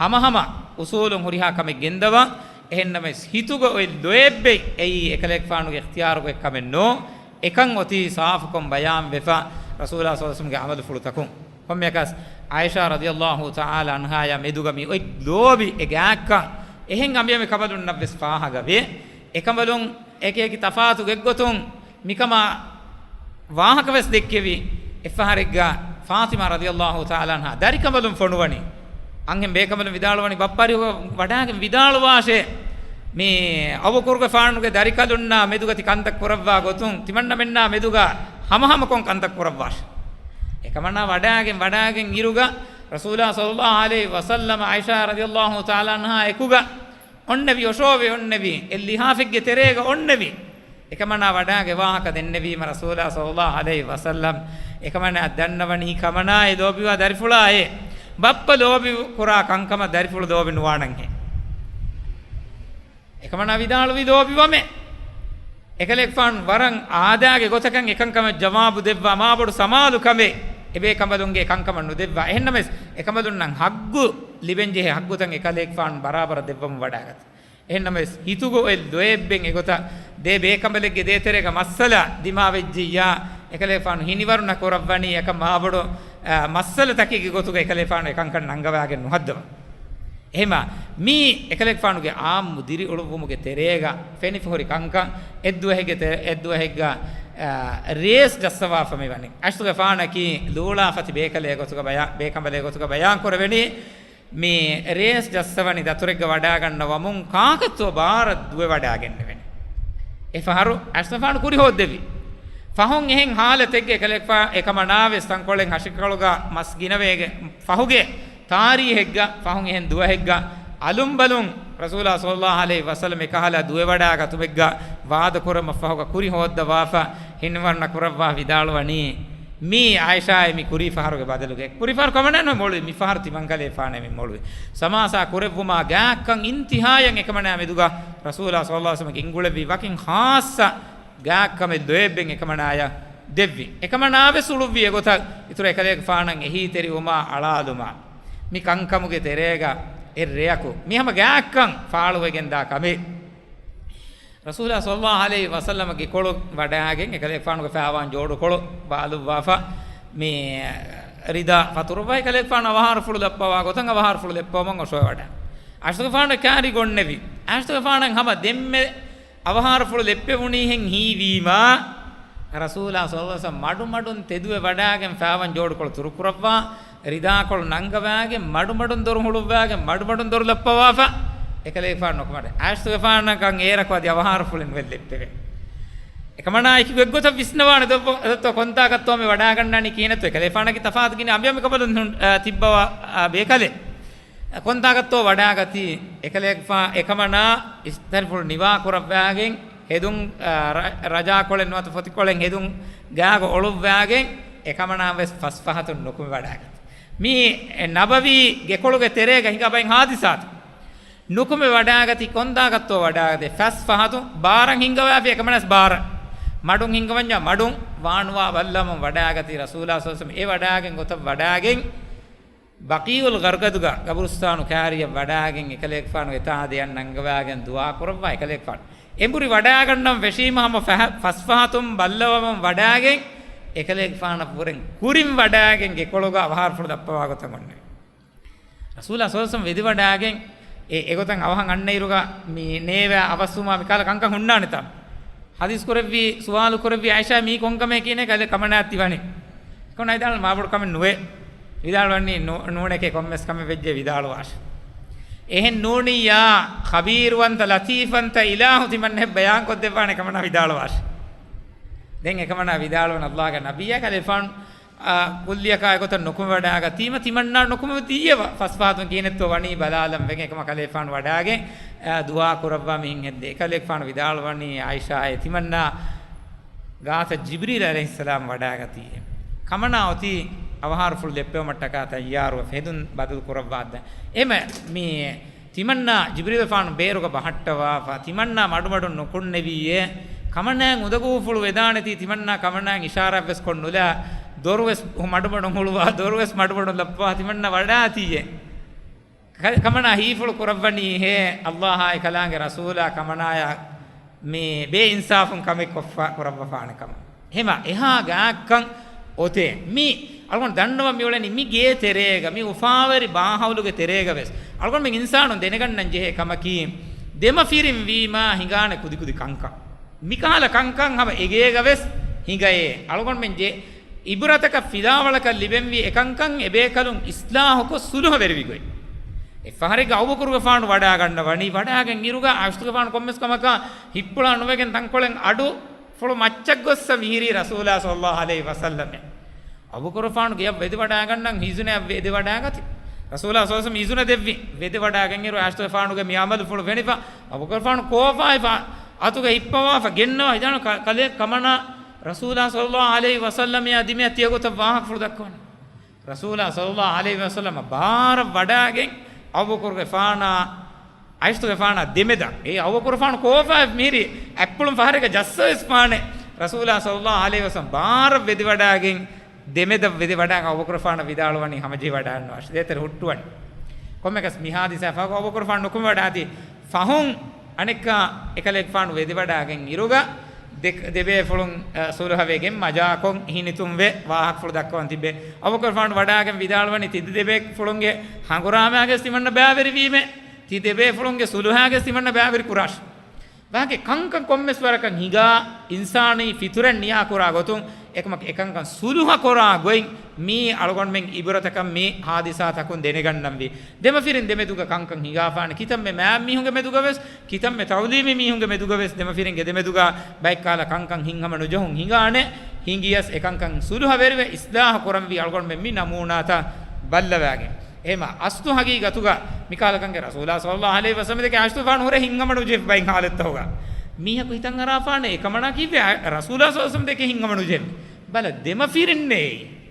ހަމަހަމަ އުސޫލުން ހުރިހާ ކަމެއް ގެންދަވާ. އެހެން ނަމަވެސް، ހިތުގަ އޮތް ލޯތްބެއް އެއީ އެކަލޭގެފާނުގެ އިޚްތިޔާރުގެ ކަމެއް ނޫން. އެކަން އޮތީ ސާފުކޮށް ބަޔާންވެފަ ރަސޫލާ ޞައްލައްލާހު ޢަލައިހި ވަސައްލަމަގެ ޢަމަލުފުޅުތަކުން. ކޮންމެއަކަސް، ޢާއިޝާ ރަޟިޔައްލާހު ތަޢާލާ ޢަންހާޔާ މެދުގަ މި އޮތް ލޯބި އެ ގާތްކަން އެހެން އަނބިއަނބި ކަނބަލުންނަށްވެސް ފާހަގަވޭ. އެކަނބަލުން އެކި އެކި ތަފާތު ގޮތްގޮތުން މިކަމާ ވާހަކަވެސް ދެއްކެވި. އެއްފަހަރެއްގަ ފާޠިމާ ރަޟިޔައްލާހު ތަޢާލާ ޢަންހާ ދަރިކަނބަލުން ފޮނުވަނީ. އަންހެން ބޭކަނބަލުން ވިދާޅުވަނީ، ބައްޕަ އަރިހުގަ ވަޑާގެން ވިދާޅުވާށޭ، މި އަބޫބަކުރުގެފާނުގެ ދަރިކަލުންނާ މެދުގަ ތި ކަންތައް ކުރައްވާ ގޮތުން، ތިމަންނަމެންނާ މެދުގަ ހަމަހަމަކޮށް ކަންތައް ކުރައްވާށޭ. އެކަމަނާ ވަޑާގެން ވަޑާގެން އިރުގަ، ރަސޫލާ ޞައްލައްލާހު ޢަލައިހި ވަސައްލަމަ ޢާއިޝާ ރަޟިޔައްލާހު ތަޢާލާ ޢަންހާ އެކުގަ އޮންނެވި، އޮށޯވެ އޮންނެވި، އެއް ލިހާފެއްގެ ތެރޭގަ އޮންނެވި. އެކަމަނާ ވަޑާގެ ވާހަކަ ދެންނެވީމަ ރަސޫލާ ޞައްލައްލާހު ޢަލައިހި ވަސައްލަމް، އެކަމަނާ ދަންނަވަނީ ކަމަނާއޭ ލޯބިވާ ދަރިފުޅާއޭ، ބައްޕަ ލޯބި ކުރާ ކަންކަމަށް ދަރިފުޅު ލޯބި ނުވާނަންހޭ. އެކަމަނާ ވިދާޅުވީ ލޯބިވަމޭ. އެކަލޭގެފާނު ވަރަށް އާދައިގެ ގޮތަކަށް އެކަންކަމަށް ޖަވާބު ދެއްވާ، މާބޮޑު ސަމާލު ކަމެއް އެބޭކަނބަލުންގެ އެކަންކަމަށް ނުދެއްވާ. އެހެންނަމަވެސް، އެކަނބަލުންނަށް ޙައްޤު ލިބެންޖެހޭ ޙައްޤުތައް އެކަލޭގެފާނު ބަރާބަރަށް ދެއްވަމުން ވަޑާގަތީ. އެހެންނަމަވެސް، ހިތުގަ އޮތް ލޯތްބެއް އެގޮތަށް ދޭ ބޭކަނބަލެއްގެ ދޭތެރޭގަ މައްސަލަ ދިމާވެއްޖިއްޔާ، އެކަލޭގެފާނު ހިނިވަރު ނަކުރައްވަނީ އެކަން މާބޮޑު، އާ، މައްސަލަތަކެއްގެ ގޮތުގަ އެކަލޭގެފާނު އެކަންކަން ނަންގަވާގެން ނުހައްދަވަން. އެހެމަ، މީ އެކަލޭގެފާނުގެ ޢާއްމު ދިރިއުޅުއްވުމުގެ ތެރޭގަ ފެނިފަހުރި ކަންކަން. އެއްދުވަހެއްގެ ތެ-، އެއްދުވަހެއްގަ، އާ، ރޭސް ޖައްސަވާފަ މިވަނީ. ޢާއިޝަތުގެފާނަކީ ލޫޅާފަތި ބޭކަލެއްގެ ގޮތުގަ ބަޔާ-، ބޭކަނބަލެއްގެ ގޮތުގަ ބަޔާން ކުރެވެނީ. މި ރޭސް ޖައްސަވަނީ ދަތުރެއްގަ ވަޑާގަންނަވަމުން ކާކަށްތޯ ބާރަށް ދުވެވަޑާގެންނެވެނީ. އެ ފަހަރު ޢާއިޝަތުގެފާނު ކުރި ހޯއްދެވި. ފަހުން އެހެން ޙާލަތެއްގަ އެކަލޭގެފާ-، އެކަމަނާވެސް ތަންކޮޅެއް ހަށިކޮޅުގަ މަސް ގިނަވޭގެ ފަހުގެ ތާރީހެއްގަ، ފަހުން އެހެން ދުވަހެއްގަ، އަލުންބަލުން ރަސޫލާ ޞައްލައްލާހު ޢަލައިހި ވަސައްލަމް އެކަހަލަ ދުވެވަޑާގަތުމެއްގަ ވާދަކުރަމަށްފަހުގަ ކުރި ހޯއްދަވާފަ، ހިނިވަރު ނަކުރައްވާ ވިދާޅުވަނީ، މީ ޢާއިޝާއޭ މި ކުރީ ފަހަރުގެ ބަދަލުގަ. ކުރީ ފަހަރު ކަމަނާނު މޮޅުވި، މި ފަހަރު ތިމަންކަލޭގެފާނޭ މި މޮޅުވި. ސަމާސާ ކުރެއްވުމާ ގާތްކަން އިންތިހާޔަށް އެކަމަނާ މެދުގަ ރަސޫލާ ޞައްލައްލާހު ޢަލައިހި ވަސައްލަމަ ގެންގުޅެއްވި ވަކިން ޚާއްޞަ ގާތްކަމެއް ލޯތްބެއް އެކަމަނާޔަށް ދެއްވި. އެކަމަނާވެސް އުޅުއްވި އެގޮތަށް އިތުރަށް އެކަލޭގެފާނަށް އެހީތެރިވުމާ އަޅާލުމާ މި ކަންކަމުގެ ތެރޭގަ އެއްރެއަކު މި ހަމަ ގާތްކަން ފާޅުވެގެންދާ ކަމެއް. ރަސޫލާ ޞައްލައްލާހު ޢަލައިހި ވަސައްލަމަގެ ކޮޅު ވަޑާގެން އެކަލޭގެފާނުގެ ފާވާން ޖޯޑުކޮޅު ބާލުއްވާފަ، މި ރިދާ ފަތުރުއްވާ އެކަލޭގެފާނު އަވަހާރަފުޅު ލައްޕަވާ ގޮތަށް އަވަހާރަފުޅު ލެއްޕަވަމުން އޮށޯވެވަޑާ. އާއިޝަތުގެފާނު ކާރި ގޮންނެވި. އާއިޝަތުގެފާނަށް ހަމަ ދެންމެ އަވަހާރަފުޅު ލެއްޕެވުނީހެން ހީވީމާ، ރަސޫލާ ޞައްލައްލާހު ޢަލައިހި ވަސައްލަމަ މަޑުމަޑުން ތެދުވެ ވަޑާގެން ފާވާން ޖޯޑުކޮޅު ތުރުކުރައްވާ، ރިދާކޮޅު ނަންގަވާގެން މަޑުމަޑުން ދޮރު ހުޅުއްވާގެން މަޑުމަޑުން ދޮރު ލައްޕަވާފަ، އެކަލޭގެފާނު ނުކުމެވަޑާ. އާއިޝަތުގެފާނަކަށް އޭރަކު އަދި އަވަހާރަފުޅެއް ނުވެ ލެއްޕެވޭ. އެކަމަނާ އެކި ގޮތްގޮތަށް ވިސްނަވާނެ ދޯ، ދޯ ކޮންތާކަށްތޯ މި ވަޑާގަންނާނީ ކިހިނެއްތޯ؟ އެކަލޭގެފާނަކީ ތަފާތު ގިނަ އަނބިޔާ މިކަނބަލުން ހުން-، އާ، ތިއްބަވާ، އާ، ބޭކަލެއް. ކޮންތާކަށްތޯ ވަޑާގަތީ؟ އެކަލޭގެފާ-، އެކަމަނާ އިސްތަށިފުޅު ނިވާ ކުރައްވާގެން ހެދުން، އާ، ރަ-، ރަޖާކޮޅެއް ނުވަތަ ފޮތިކޮޅެއް ހެދުން ގާގަ އޮޅުއްވާގެން އެކަމަނާ ވެސް ފަސް ފަހަތުން ނުކުމެ ވަޑާގަތީ. މީ ނަބަވީ ގެކޮޅުގެ ތެރޭގަ ހިނގާ ބައި ހާދިސާތައް. ނުކުމެ ވަޑާގަތީ ކޮންތާކަށްތޯ ވަޑާގަތީ؟ ފަސް ފަހަތުން ބާރަށް ހިންގަވާފި އެކަމަނާސް ބާރަށް. މަޑުން ހިންގަވަންޏާ މަޑުން ވާނުވާ ބައްލަވަމުން ވަޑާގަތީ ރަސޫލާ ޞައްލައްލާހު ޢަލައިހި ވަސައްލަމަ އެ ވަޑާގެން ގޮތަށް ވަޑާގެން ބަޤީޢުލް ޣަރްޤަދުގަ ގަބުރުސްތާނު ކާރިއަށް ވަޑާގެން އެކަލޭގެފާނު އެތާ ދެއަތް ނަންގަވާގެން ދުޢާ ކުރައްވާ އެކަލޭގެފާނު އެނބުރި ވަޑާގަންނަން ފެށީމަ ހަމަ ފަހަ-، ފަސް ފަހަތުން ބައްލަވަމުން ވަޑާގެން އެކަލޭގެފާނަށް ވުރެން ކުރިން ވަޑާގެން ގެކޮޅުގަ އަވަހާރަފުޅު ލައްޕަވާ ގޮތަށް އޮންނެވި. ރަސޫލާ ޞައްލައްލާހު ޢަލައިހި ވަސައްލަމަ ވެދިވަޑާގެން އެ، އެގޮތަށް އަވަހަށް އަންނައިރުގަ މި ނޭވާ އަވަސްވުމާ މިކަހަލަ ކަންކަން ހުންނާނެތާ؟ ޙަދީޘް ކުރެއްވި ސުވާލު ކުރެއްވި ޢާއިޝާ މީ ކޮންކަމެއް ކިހިނެއް ކަލޭ ކަމަނާ ތިވަނީ؟ ކޮން އައިދާން މާބޮޑު ކަމެއް ނުވޭ. ވިދާޅުވަނީ ނޫ-، ނޫނެކޭ ކޮންމެސް ކަމެއް ވެއްޖެ ވިދާޅުވާށި. އެހެން ނޫނިއްޔާ ޚަބީރުވަންތަ ލަތީފަންތަ އިލާހު ތިމަންނަ ބަޔާން ކޮށްދެއްވާނެ ކަމަނާ ވިދާޅުވާށި. ދެން އެކަމަނާ ވިދާޅުވަން އައްލާގެ ނަބިއްޔާ ކަލޭފާނު އާ، ކުއްލިއަކާ އެގޮތަށް ނުކުމެވަޑާގަތީމަ ތިމަންނާ ނުކުމެވި ދިޔަވަ ފަސް ފަހަތުން ކިހިނެއްތޯ ވަނީ ބަލާލަން ވެގެން އެކަމަ ކަލޭފާނު ވަޑާގެން، އާ، ދުޢާ ކުރައްވާ މިހެން ހެއްދޭ. ކަލޭފާނު ވިދާޅުވަނީ ޢާއިޝާއޭ ތިމަންނާ ގާތަށް ޖިބްރީލް ޢަލައިހިއްސަލާމް ވަޑާގަތީ. ކަމަނާ އޮތީ އަވަހާރަފުޅު ލެއްޕެވުމަށްޓަކާ ތައްޔާރުވެ ހެދުން ބަދަލު ކުރައްވާއްދަ. އެމެ މި ތިމަންނާ ޖިބްރީލުފާނު ބޭރުގަ ބަހައްޓަވާފަ، ތިމަންނާ މަޑުމަޑުން ނުކުންނެވީއޭ. ކަމަނާއަށް އުނދަގޫފުޅު ވެދާނެތީ ތިމަންނާ ކަމަނާއަށް އިޝާރާތްވެސް ކޮށް ނުލާ، ދޮރުވެސް މަޑުމަޑުން ހުޅުވާ، ދޮރުވެސް މަޑުމަޑުން ލައްޕަވާ ތިމަންނާ ވަޑާތީއޭ. ކަ-، ކަމަނާ ހީފުޅު ކުރައްވަނީހޭ، އައްލާހާއި ކަލާނގެ ރަސޫލާ ކަމަނާޔަށް މި ބޭއިންސާފުން ކަމެއް ކޮށްފަ-، ކުރައްވަފާނެ ކަމަށް. ހެމަ އެހާ ގާތްކަން އޮތޭ. މި އަޅުގަނޑު ދަންނަވަން މިއުޅެނީ މި ގޭ ތެރޭގަ، މި އުފާވެރި ބާހައުލުގެ ތެރޭގަ ވެސް އަޅުގަނޑުމެން އިންސާނުން ދެނެގަންނަން ޖެހޭ ކަމަކީ، ދެމަފިރިން ވީމާ ހިނގާނެ ކުދިކުދި ކަންކަން. މިކަހަލަ ކަންކަން ހަމަ އެގޭގަ ވެސް ހިނގައޭ. އަޅުގަނޑުމެން ޖެ-، އިބްރަތަކަށް ފިލާވަޅަކަށް ލިބެންވީ އެކަންކަން އެބޭކަލުން އިސްލާހުކޮށް ސުލުހަވެރިވި ގޮތް. އެއްފަހަރެއްގަ އަބޫބަކުރުގެފާނު ވަޑާގަންނަވަނީ، ވަޑާގެން އިރުގަ އާއިޝަތުގެފާނު ކޮންމެސް ކަމަކާ ހިއްޕުޅާ ނުވެގެން ތަންކޮޅެއް އަޑު ފުޅު މައްޗަށް ގޮއްސަ މިހިރީ ރަސޫލާ ޞައްލައްލާހު ޢަލައިހި ވަސައްލަމެ. އަބޫބަކުރުފާނު ގެޔަށް ވެދިވަޑާގަންނަން އިޒުނެއް ވެ-، ވެދިވަޑާގަތި. ރަސޫލާ ޞައްލައްލާހު ޢަލައިހި ވަސައްލަމަ އިޒުނަ ދެއްވި. ވެދިވަޑާގެންއިރު އާއިޝަތުގެފާނުގެ މި ޢަމަލުފުޅު ފެނިފަ، އަބޫބަކުރުފާނު ކޯފާއިފަ، އަތުގަ ހިއްޕަވާފަ ގެންނަވާ ހިދާނު ކަ-، ކަލޭ ކަމަނާ ރަސޫލާ ޞައްލައްލާހު ޢަލައިހި ވަސައްލަމަޔާ ދިމެއަށް ތިޔަގޮތަށް ވާހަކަފުޅު ދައްކަވަނީ. ރަސޫލާ ޞައްލައްލާހު ޢަލައިހި ވަސައްލަމަ ބާރަށް ވަޑާގެން އަބޫބަކުރުގެފާނާ ޢާއިޝަތުގެފާނާ ދެމެދަށް. އެ އަބޫބަކުރުފާނު ކޯފާ މިހިރީ އަތްޕުޅުން ފަހަރެއްގަ ޖައްސަވެސް ފާނެ. ރަސޫލާ ޞައްލައްލާހު ޢަލައިހި ވަސައްލަމަ ބާރަށް ވެދިވަޑާގެން ދެމެދަށް ވެދިވަޑާގެން އަބޫބަކުރުފާނަށް ވިދާޅުވަނީ ހަމަޖެހިވަޑާންނަވާށި. ދޭތެރެ ހުއްޓުވަނީ. ކޮންމެކަސް މި ހާދިސާ ފަހު އަބޫބަކުރުފާނު ނުކުމެވަޑާތީ. ފަހުން އަނެއްކާ އެކަލޭގެފާނު ވެދިވަޑާގެން އިރުގަ ދެ-، ދެބޭފުޅުން، އަ، ސުލުހަވެގެން މަޖާކޮށް ހިނިތުންވެ ވާހަކަފުޅު ދައްކަވަން ތިއްބެ. އަބޫބަކުރުފާނު ވަޑާގެން ވިދާޅުވަނީ ތި ދެބޭފުޅުންގެ ހަނގުރާމާގެސް ތިމަންނަ ބައިވެރިވީމޭ. ތި ދެބޭފުޅުންގެ ސުލުހާގެސް ތިމަންނަ ބައިވެރި ކުރާށި. ވާހަކަ ކަންކަން ކޮންމެސް ވަރަކަށް ހިނގާ އިންސާނީ ފިތުރަތް ނިޔާކުރާ ގޮތުން އެކަމަކު އެކަންކަން ސުލުހަ ކުރާ ގޮތް މީ އަޅުގަނޑުމެން އިބުރަތަކަށް މި ހާދިސާތަކުން ދެނެގަންނަންވީ. ދެމަފިރިން ދެމެދުގަ ކަންކަން ހިނގާފާނެ. ކިތަންމެ މާތް މީހުންގެ މެދުގަ ވެސް، ކިތަންމެ ތައުލީމީ މީހުންގެ މެދުގަ ވެސް ދެމަފިރިންގެ ދެމެދުގަ ބައެއްކަހަލަ ކަންކަން ހިތްހަމަ ނުޖެހުން ހިނގާނެ. ހިނގިޔަސް އެކަންކަން ސުލުހަވެރިވެ އިސްލާހު ކުރަންވީ އަޅުގަނޑުމެން މި ނަމޫނާތައް ބައްލަވާގެން. އެހެމަ އަސްލު ހަގީގަތުގަ މިކަހަލަ ކަންކަން ރަސޫލާ ޞައްލައްލާހު ޢަލައިހި ވަސައްލަމަ ދެކެ އާއިޝަތުގެފާނު ހުރެ ހިތްހަމަ ނުޖެހިފަ ބައެއް ހާލަތްތަކުގަ. މީހަކު ހިތަށް އަރާފާނެ އެކަމަނާ ކީއްވެ އަ-، ރަސޫލާ ޞައްލައްލާހު ޢަލައިހި ވަސައްލަމަ ދެކެ ހިތްހަމަ ނުޖެހެން. ބަލަ ދެމަފިރިންނޭ.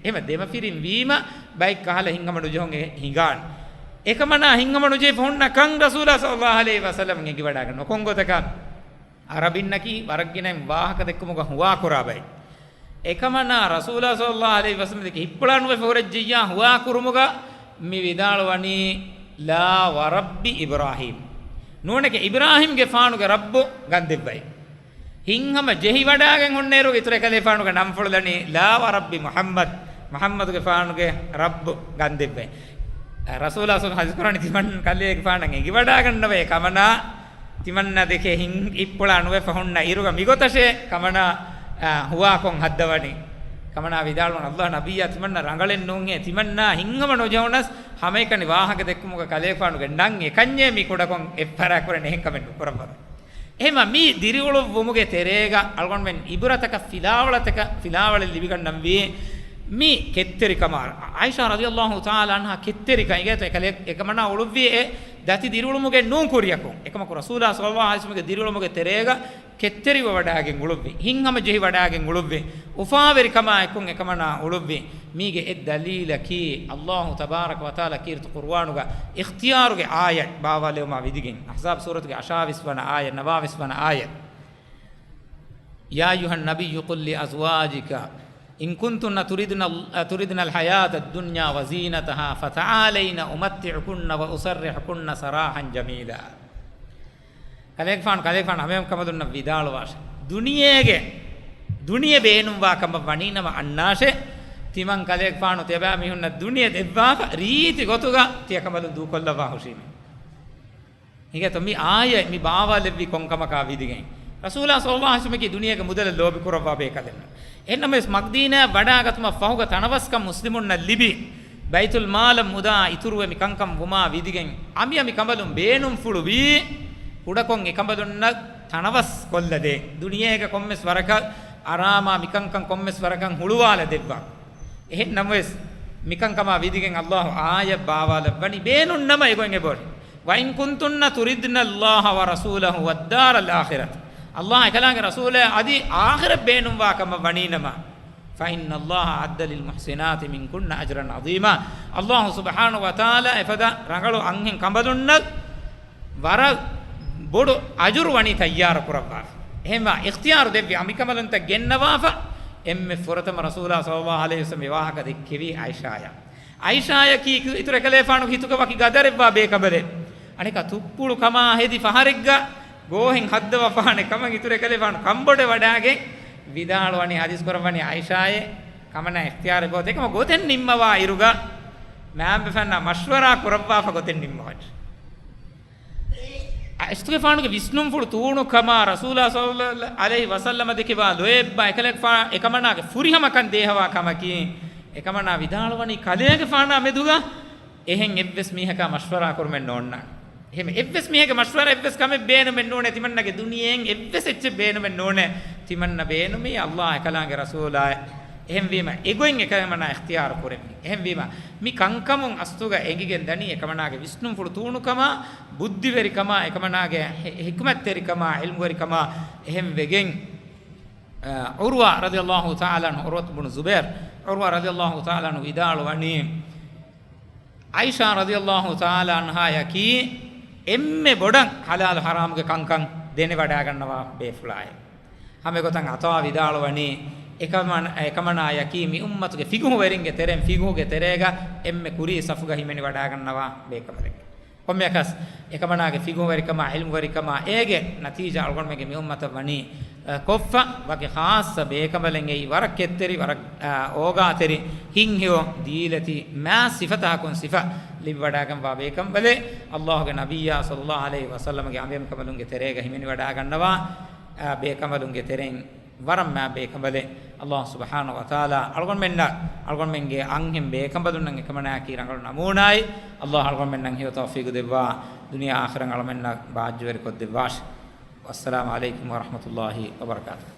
އެހެމަ ދެމަފިރިން ވީމަ ބައެއް ކަހަލަ ހިތްހަމަ ނުޖެހުން އެ ހިނގާނެ. އެކަމަނާ ހިތްހަމަ ނުޖެހިފަ ހުންނަ ކަން ރަސޫލާ ޞައްލައްލާހު ޢަލައިހި ވަސައްލަމަ އެނގިވަޑާގަން ނުކޮން ގޮތަކަށް އަރަބިންނަކީ ވަރަށްގިނައިން ވާހަކަ ދެއްކުމުގަ ހުވާކުރާ ބައެއް. އެކަމަނާ ރަސޫލާ ޞައްލައްލާހު ޢަލައިހި ވަސައްލަމަ ދެކެ ހިއްޕުޅާ ނުވެފަ ހުރެއްޖެއްޔާ ހުވާކުރުމުގަ މި ވިދާޅުވަނީ، "ލާ ވަރައްބި އިބްރާހީމް." ނޫނެކޭ އިބްރާހީމްގެފާނުގެ ރައްބު ގަންދެއްވައި. ހިތްހަމަ ޖެހިވަޑާގެން ހުންނޭރު އިތުރު އެކަލޭފާނުގެ ނަންފުޅު ދަނީ، ލާ ވަރައްބި މުޙައްމަދު، މުޙައްމަދުގެފާނުގެ ރައްބު ގަންދެއްވައި. ރަސޫލާ ސައްލަﷲު ޢަލައިހި ވަސައްލަމަ ހަދީސް ކުރާނީ ތިމަން ކަލޭގެފާނަށް އެނގިވަޑާގަންނަވައޭ ކަމަނާ، ތިމަންނަ ދެކެ ހިތް އިއްޕުޅާ ނުވެފަ ހުންނަ އިރުގަ މިގޮތަށޭ ކަމަނާ، އާ، ހުވާކޮށް ހައްދަވަނީ. ކަމަނާ ވިދާޅުވަން، ﷲ ނަބިއްޔާ ތިމަންނަ ރަނގަޅެއް ނޫންހޭ، ތިމަންނާ ހިތްހަމަ ނުޖެހުނަސް ހަމައެކަނި ވާހަކަ ދެއްކުމުގަ ކަލޭގެފާނުގެ ނަން އެކަންޏޭ މި ކުޑަކޮށް އެއްފަރާތްކުރަން އެހެން ކަމެއް ނުކުރައްވަރު. އެހެމަ މި ދިރިއުޅުއްވުމުގެ ތެރޭގަ އަޅުގަނޑުމެން ޢިބްރަތަކަށް ފިލާވަޅަތަކަށް ފިލާވަޅެއް ލިބިގަންނަންވީ މި ކެތްތެރިކަމާ. ޢާއިޝާ ރަޟިޔަﷲު ތަޢާލާ ޢަންހާ ކެތްތެރިކަން އިނގޭތޯ އެކަލޭ-، އެކަމަނާ އުޅުއްވީ އެ ދަތި ދިރިއުޅުމުގެ ނޫން ކުރިޔަކުން. އެކަމަކު ރަސޫލާ ޞައްލަﷲު ޢަލައިހި ވަސައްލަމަގެ ދިރިއުޅުމުގެ ތެރޭގަ ކެތްތެރިވެވަޑާގެން އުޅުއްވި. ހިތްހަމަ ޖެހިވަޑާގެން އުޅުއްވި. އުފާވެރިކަމާއެކު އެކަމަނާ އުޅުއްވި. މީގެ އެއް ދަލީލަކީ، ﷲ ތަބާރަކަ ވަތަޢާލާ ކީރިތި ޤުރުއާނުގަ އިޚްތިޔާރުގެ އާޔަތް ބާވާލެވުމާ ވިދިގެން، އަޙްޒާބް ސޫރަތުގެ އަށާވީސް ވަނަ އާޔަތް، ނަވާވީސް ވަނަ އާޔަތް. يا أيها النبي قل لأزواجك إن كنتن تردن ال-، تردن الحياة الدنيا وزينتها فتعالين أمتعكن وأسرحكن سراحا جميلا. ކަލޭގެފާނު، ކަލޭގެފާނު ހަމައެކަމަލުންނަށް ވިދާޅުވާށެ. ދުނިޔޭގެ، ދުނިޔެ ބޭނުންވާ ކަމަށް ވަނީނަމަ އަންނާށެ. ތިމަން ކަލޭގެފާނު ތިޔަބައިމީހުންނަށް ދުނިޔެ ދެއްވާފަ، ރީތި ގޮތުގަ ތިޔަކަމަލުން ދޫކޮށްލައްވާ ހުށީމޭ. ހިނގޭތޯ މި އާޔަތް މި ބާވާލެއްވީ ކޮންކަމަކާ ވިދިގެން؟ ރަސޫލާ ޞައްލަﷲު ޢަލައިހި ވަސައްލަމަކީ ދުނިޔޭގެ މުދަލަށް ލޯބި ކުރައްވާ ބޭކަލެއްނު. އެހެންނަމަވެސް މަދީނާއަށް ވަޑާގަތުމަށް ފަހުގަ ތަނަވަސްކަން މުސްލިމުންނަށް ލިބި، ބައިތުލް މާލަށް މުދާ އިތުރުވެ މި ކަންކަން ވުމާ ވިދިގެން، އަނބިއަނބި ކަނބަލުން ބޭނުންފުޅު ވީ، ކުޑަކޮށް އެ ކަނބަލުންނަށް ތަނަވަސް ކޮށްލަދޭ. ދުނިޔޭގެ ކޮންމެސް ވަރަކަށް އަރާމާ މިކަންކަން ކޮންމެސް ވަރަކަށް ހުޅުވާލަ ދެއްވާ. އެހެން ނަމަވެސް، މިކަންކަމާ ވިދިގެން ﷲ އާޔަތް ބާވާލައްވަނީ ބޭނުންނަމަ އެގޮތް އެބަހުރި. وإن كنتن تردن الله ورسوله والدار الآخرة. ﷲ އެކަލާނގެ ރަސޫލާ އަދި އާޚިރަތް ބޭނުންވާ ކަމަށް ވަނީނަމަ، فإن الله أعد للمحسنات منكن أجرا عظيما. ﷲ ސުބްޙާނަހޫ ވަތަޢާލާ އެފަދަ ރަނގަޅު އަންހެން ކަނބަލުންނަށް ވަރަށް ބޮޑު އަޖުރު ވަނީ ތައްޔާރު ކުރައްވާފަ. އެހެންވާ އިޚްތިޔާރު ދެއްވި އަނބިކަނބަލުންތައް ގެންނަވާފަ. އެންމެ ފުރަތަމަ ރަސޫލާ ޞައްލަﷲު ޢަލައިހި ވަސައްލަމަ މި ވާހަކަ ދެއްކެވީ ޢާއިޝާޔަށް. ޢާއިޝާޔަކީ އިތުރު އެކަލޭފާނުގެ ހިތުގަ ވަކި ގަދަރެއްވާ ބޭކަނބަލެއް. އަނެކާ ތުއްޕުޅު ކަމާ ހެދި ފަހަރެއްގަ ގޯހެއް ހައްދަވާފާނެ ކަމަށް އިތުރު އެކަލޭފާނު ކަނބޮޑެވަޑާގެން ވިދާޅުވަނީ، ޙަދީޘް ކުރައްވަނީ ޢާއިޝާއޭ، ކަމަނާ އިޚްތިޔާރެއް ގޮތެއް ކަމަށް ގޮތެއް ނިންމަވާ އިރުގަ މައިންބަފައިންނާ މަޝްވަރާ ކުރައްވާފަ ގޮތެއް ނިންމަވަން. އައިސްތުގެފާނުގެ ވިސްނުންފުޅު ތޫނުކަމާ، ރަސޫލާ ޞައްލަﷲު ޢަލައިހި ވަސައްލަމަ ދެކެވާ ލޯތްބާ އެކަލޭގެފާ-، އެކަމަނާގެ ފުރިހަމަކަން ދޭހަވާ ކަމަކީ، އެކަމަނާ ވިދާޅުވަނީ ކަލޭގެފާނާ މެދުގަ އެހެން އެއްވެސް މީހަކާ މަޝްވަރާ ކުރުމެއް ނޯންނާނެ. އެހެން އެއްވެސް މީހެއްގެ މަޝްވަރާ އެއްވެސް ކަމެއް ބޭނުމެއް ނޫނޭ، ތިމަންނަގެ ދުނިޔެއިން އެއްވެސް އެއްޗެއް ބޭނުމެއް ނޫނޭ. ތިމަންނަ ބޭނުމީ ﷲ އެކަލާނގެ ރަސޫލާއޭ. އެހެންވީމަ އެގޮތް އެކަމަނާ އިޚްތިޔާރު ކުރެއްވި. އެހެންވީމަ މި ކަންކަމުން އަސްލުގަ އެނގިގެން ދަނީ އެކަމަނާގެ ވިސްނުންފުޅު ތޫނުކަމާ، ބުއްދިވެރިކަމާ، އެކަމަނާގެ ހި-، ޙިކުމަތްތެރިކަމާ، ޢިލްމުވެރިކަމާ. އެހެންވެގެން، އަ، ޢުރްވާ ރަޟިޔަﷲު ތަޢާލާ ޢަންހު، ޢުރްވަތު ބުނު ޒުބައިރު، ޢުރްވާ ރަޟިޔަﷲު ތަޢާލާ ޢަންހު ވިދާޅުވަނީ، ޢާއިޝާ ރަޟިޔަﷲު ތަޢާލާ ޢަންހާޔަކީ އެންމެ ބޮޑަށް ޙަލާލު ޙަރާމުގެ ކަންކަން ދެނެވަޑާގަންނަވާ ބޭފުޅާއެއް. ހަމަ އެގޮތަށް ޢަޠާ ވިދާޅުވަނީ، އެކަމަނ-، އެކަމަނާޔަކީ މި އުއްމަތުގެ ފިޤުހުވެރިންގެ ތެރެއިން، ފިޤުހުގެ ތެރޭގަ އެންމެ ކުރީ ސަފުގަ ހިމެނިވަޑާގަންނަވާ ބޭކަނބަލެއް. ކޮންމެއަކަސް، އެކަމަނާގެ ފިޤުހުވެރިކަމާ، ޢިލްމުވެރިކަމާ އޭގެ ނަތީޖާ އަޅުގަނޑުމެންގެ މި އުއްމަތަށް ވަނީ، އަ، ކޮށްފަ، ވަކި ޚާއްޞަ ބޭކަނބަލެއް އެއީ، ވަރަށް ކެތްތެރި، ވަރަށް، އަ، އޯގާތެރި، ހިތްހެޔޮ، ދީލަތި، މާތް ސިފަތަކުން ސިފަ ލިބިވަޑާގަންވާ ބޭކަނބަލެއް. ﷲގެ ނަބިއްޔާ ޞައްލަﷲު ޢަލައިހި ވަސައްލަމަގެ އަނބިއަނބިކަނބަލުންގެ ތެރޭގަ ހިމެނިވަޑާގަންނަވާ، އަ، ބޭކަނބަލުންގެ ތެރެއިން ވަރަށް މާތް ބޭކަނބަލެއް. ﷲ ސުބްޙާނަހޫ ވަތަޢާލާ އަޅުގަނޑުމެންނަށް، އަޅުގަނޑުމެންގެ އަންހެން ބޭކަނބަލުންނަށް އެކަމަނާއަކީ ރަނގަޅު ނަމޫނާއެއް. ﷲ އަޅުގަނޑުމެންނަށް ހެޔޮ ތައުފީޤު ދެއްވާ، ދުނިޔެ އާޚިރަތް އަޅުމެންނަށް ބާއްޖަވެރިކޮށްދެއްވާށި. ވައްސަލާމު ޢަލައިކުމް ވަރަޙްމަތުﷲި ވަބަރަކާތުހު.